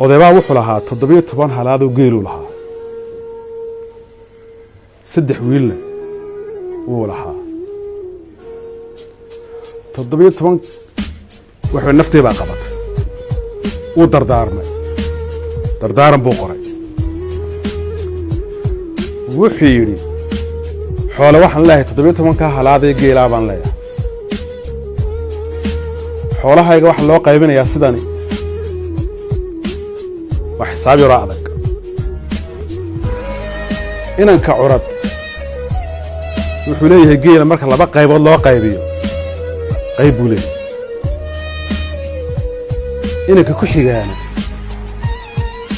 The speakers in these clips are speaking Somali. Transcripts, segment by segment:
Odaybaa wuxuu lahaa 17 halaadoo geeluu lahaa, 3 wiilna wuu lahaa. 17 wuxuu naftii baa qabatay, wuu dardaarmay, dardaaran buu qoray. Wuxuu yidhi, xoole waxaan leeyahay 17-kaa halaadee geelaa baan leeyahay. Xoolahayga waxaa loo qaybinayaa sidani, waa xisaab yaroo adag. Inanka curad wuxuu leeyahay geela marka 2 qaybood loo qaybiyo qayb buu leeyahay. Inanka ku xigaana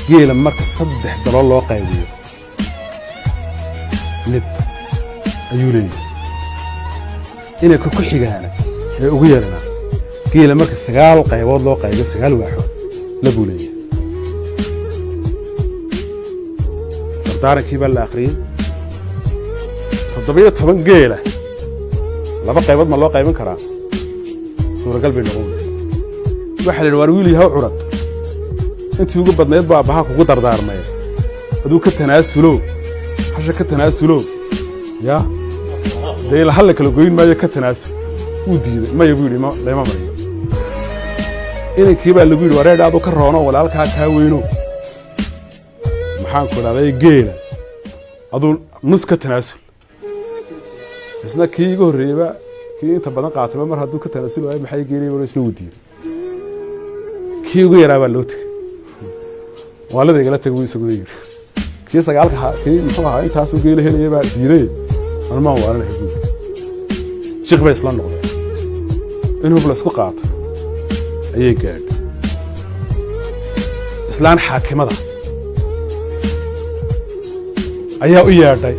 geela marka 3 dalool loo qaybiyo mid ayuu leeyahay. Inanka ku xigaana ee ugu yarana geela marka 9 qaybood loo qaybiyo 9 waaxood la buu leeyahay. Dardaarankii baa la akhriyey. 17 geela 2 qaybood ma loo qaybin karaa? Suuragal bay noqon weyday. Waxaa la yidhi, waar wiil yahow curad, intii ugu badnayd baa aabbahaa kugu dardaarmay, aduu ka tanaasulo, hasha ka tanaasulo, yaa dee ila hal la kala goyn maayo, ka tanaasul. Wuu diiday, maya buu yidhi, layma mariyo. Inankii baa lagu yidhi, wareedha adu ka roono walaalkaa kaa weyno, maxaan ku dhahday, geela aduu nus ka tanaasul. Isna kii iga horreeyeyba, kii inta badan qaatayba, mar hadduu ka tanaasul waayo maxay geelay, isna wuu diiday. Kii ugu yaraa baa loo tegey, waalada igala tegay buu isaguna yidhi. Kii 9-ka ahaa, kii muxuu ahaa intaasuu geela helaya baa diiday, anumaan waalanahay buu yidhi. Jiq bay isla noqdeen, in hub la isku qaato ayay gaadhay. Islaan xaakimada ayaa u yeedhay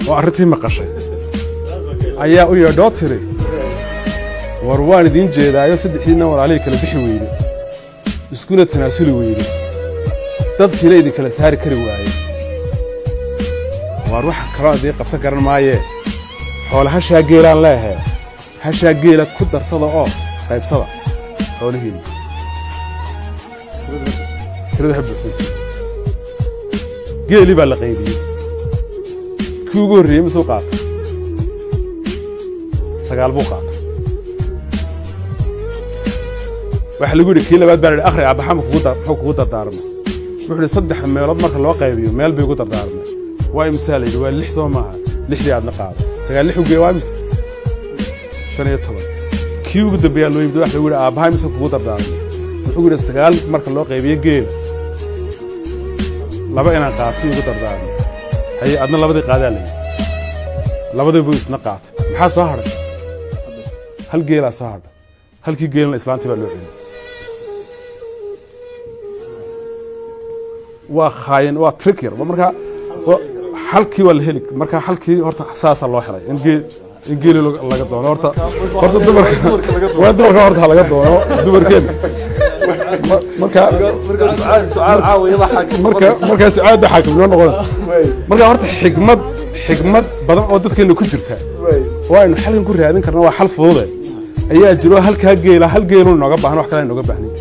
oo arrintii maqashay, ayaa u yeedhoo tiri, war waan idiin jeedaayo, saddexdiinna walaalihii kala bixi weyde, iskuna tanaasuli weyde, dadkiina idin kala saari kari waaye. Waar wax kaloo idiin qabta garan maayee, xoole hashaa geelaan leehe, hashaa geela ku darsada oo qaybsada xoolihiinna, tirada ha buuxsanta. Geelii baa la qaybiyey. Kii ugu horreeyey misuu qaatay? 9 buu qaatay. Waxaa lagu yidhi kii labaad baa la yidhi, akhri aabbaha muxuu kugu dardaarmay? Wuxuu yidhi, 3 meelood marka loo qaybiyo meel bay ugu dardaarmay. Waa imsaa la yidhi? Waa 6 soo maaha? 6dii aadna qaaday, 9 6 u gee waa imse? 15. Kii ugu dambeeyaa loo yimid, waxa lagu yidhi, aabbaha mise kugu dardaarmay? Wuxuu yidhi, 9 marka loo qaybiyo geela 2 inaan qaato ugu dardaarmay. Haye, adna labadii qaadaa la yidhi. Labadii buu isna qaatay. Maxaa soo hadhay? Hal geelaa soo hadhay. Halkii geelna islaantii baa loo celiyey. Waa khaayan, waa trick yar. Marka halkii waa la heli, marka halkii horta saasaa loo helay in geel, in geeli laga doono. Horta dumarka waa dumarka, horta ha laga doono dumarkeena. Marka marka sucaadda xaakimnimo noqonaysa. Marka horta xigmad badan oo dadkeena ku jirta oo aynu xalkan ku raadin karno, waa xal fudude ayaa jiro. Halkaa geela, hal geelu inooga baahan, wax kale inooga baahnayn.